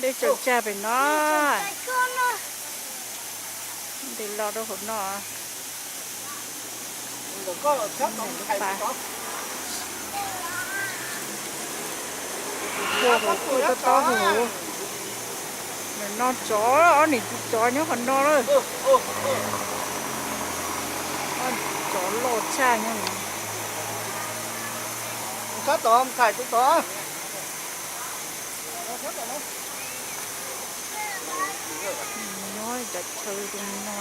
Dej tsaws tsag pem no. Ntes los rau hauv no. Ua hauv kuj tob tob hauv. Nim no tsov, ob niam txiv tsov nyob qhov no lawm. Tsov loj tshaj nyob. Nyob cov chaw zoo no.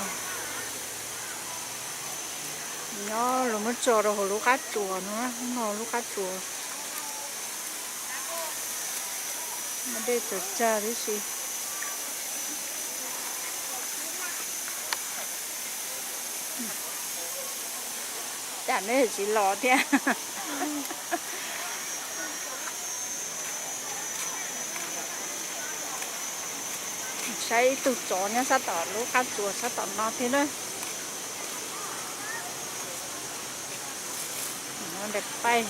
Nyob los muab tso rau hauv lub qab tsuas no, no lub qab tsuas. Muaj dej tsaws tsag tib si. Cas neb tsis los thiab? Saib ib tug tsov nyob sab tom lub qab tsuas sab tom no thiab na. Paij,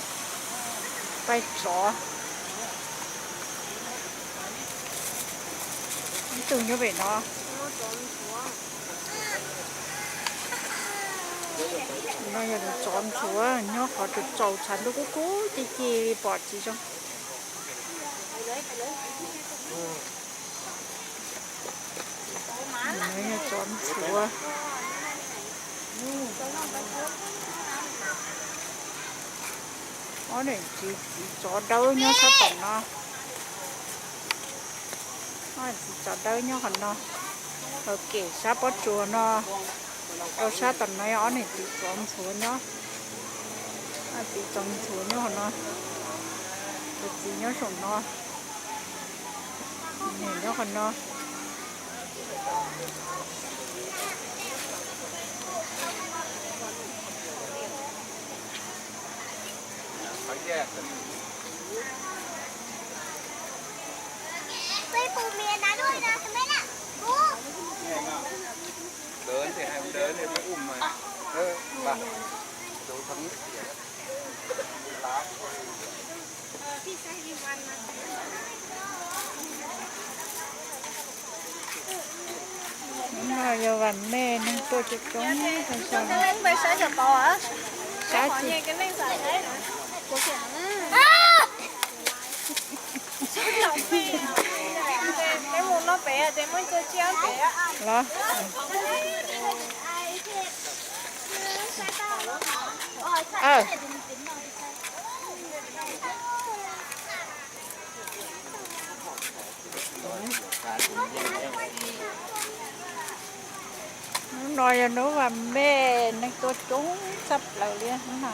paij tsov. Ib tug nyob pem no. No yog tus tsov ntxhuav nyob qhov tsaus tsaus tshav ntuj kub kub ci ci li pom tsis zoo. Yog tsov ntxhuav. Ob niam txiv tsov dawb nyob sab tom no. Ob niam txiv tsov dawb nyob qhov no. Ua ke sab pob tsuas no rau sab tom no ob niam txiv tsov ntxhuav nyob. Ob niam txiv tsov ntxhuav nyob qhov no. Tus txiv nyob saum no. Niam nyob qhov no. Hnub no yog vam mej neeg tuaj coob coob. Sab tsis los. Hnub no yog hnub vam mej neeg tuaj coob tshaj plaws li hnub no.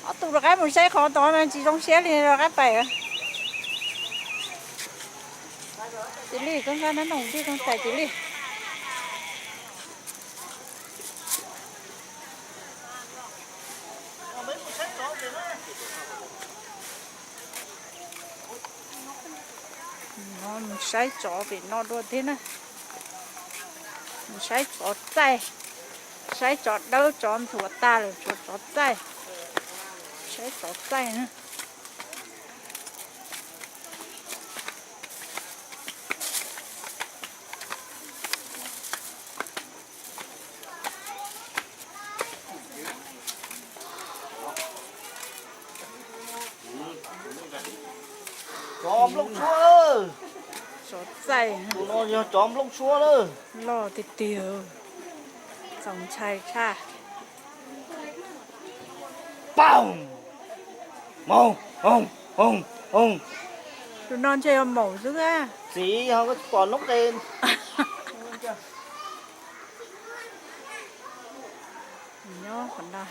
Ob tug rov qab mus saib qhov tod no tsis zoo siab li rov qab pais. Tis li koj nqa nab noog dij koog tais tis li. Mus saib tsov pem no dua thiab na. Mus saib tsov txaij. Saib tsov dawb tsov ntxhuav tag lawm tshuav tsov txaij. Saib tsov txaij na. Tsov nplooj suab. Tsov txaij. Tus no yog tsov nplooj suab lawm. Loj tiag tiag. Txaus ntshai tshaj. Paum. Maum, maum, maum, maum. Tus no ntshe yog maum xwb a. Txiv ho koj tsis pom noob qes. Nyob qhov no.